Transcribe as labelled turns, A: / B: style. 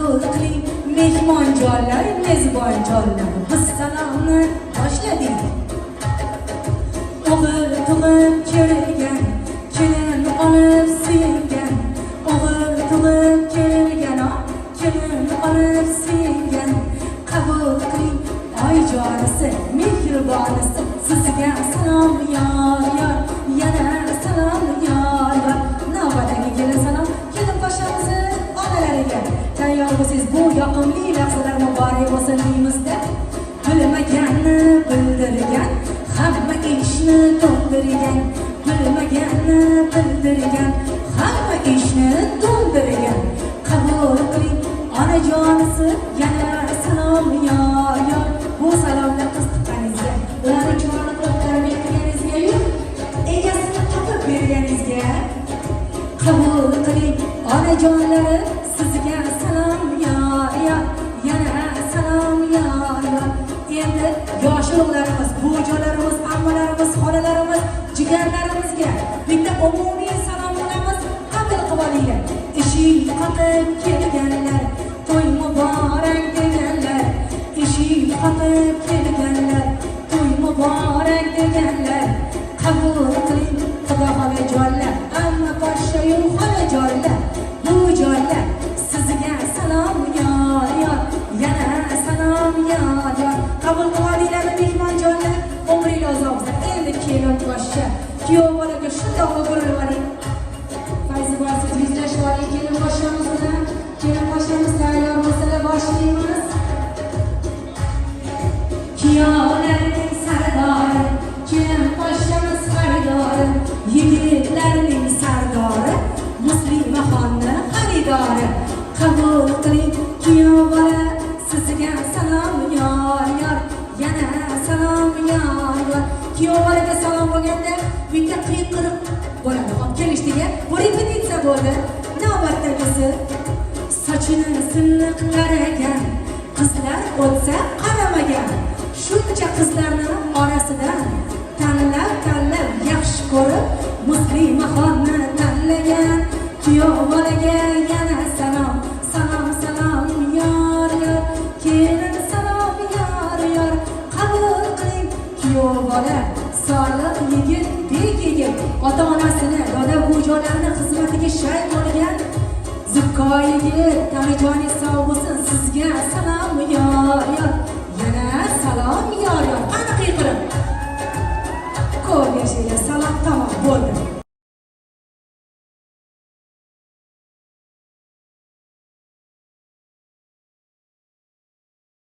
A: Qabul qiling, mehmonjonlar, mezbonjonlar, biz salomni boshladik. O'g'il tug'ib kelgan, kelin olib suyungan. O'g'il tug'ib kelgan, kelin olib suyungan. Qabul qiling, oyjonisi, mehribonisi, sizga salom, yor yor, yana salom, yor yor. Navbatdagi kelin salom kelin poshshamizni onalariga. Tayyor bo'lsangiz, bu yoqimli lahzalar muborak bo'lsin deymizda. Bilmaganni bildirgan, hamma ishni to'ldirgan. Bilmaganni bildirgan, hamma ishni to'ldirgan. Qabul qiling, onajonisi, yana salom, yor yor. Bu salomni qiz tuqqaningizga, ularni chiroyli qilib tarbiya qilganingizga-yu, egasini topib berganingizga. Qabul qiling, onajonlari, sizga salom, yor yor, yana salom, yor yor. Endi yosh ulug'larimiz, buvijonlarimiz, ammalarimiz, xolalarimiz, jigarlarimizga bitta umumiy salom qilamiz, qabul qilib olinglar. Eshik qoqib kelganlar, to'y muborak deganlar. Eshik qoqib kelganlar, to'y muborak deganlar. Qabul qiling, xudo xolajonlar, amma poshshayu xolajonlar, buvijonlar, sizga salom, yor yor, yana salom, yor yor. Qabul qilib olinglarmi, mehmonjonlar? Umringlar uzoq bo'lsin. Endi kelin poshsha kuyov bolaga shundoq o'girilib oling. Fayzi bor, siz yuzlashib oling kelin poshshamiz bilan. Kelin poshshamiz tayyor bo'lsalar, boshlaymiz. Kuyovlarning sardori, kelin poshshamiz xaridori, yigitlarning sardori, Muslimaxonni xaridori. Qabul qiling, kuyov bola, sizga salom, yor yor, yana salom, yor yor. Kuyov bolaga salom bo'lganda bitta qiyqiriq bo'ladi. Hop, kelishdik. Bu repetitsiya bo'ldi. Navbatdagisi: sochini silliqlaragan, qizlar o'tsa qaramagan, shuncha qizlarni orasidan tanlab tanlab yaxshi ko'rib Muslimaxonni tanlagan kuyov bolaga yana salom, salom, salom, yor yor, kelin salom, yor yor. Qabul qiling, kuyov bola, solih yigit, bek yigit, ota onasini, doda buvijonlarini xizmatiga shay bo'lgan zukko yigit, tanajoningiz sog' bo'lsin, sizga salom, yor yor, yana salom, yor yor. Qani qiyqirib? Ko'p yashanglar. Salom tamom bo'ldi.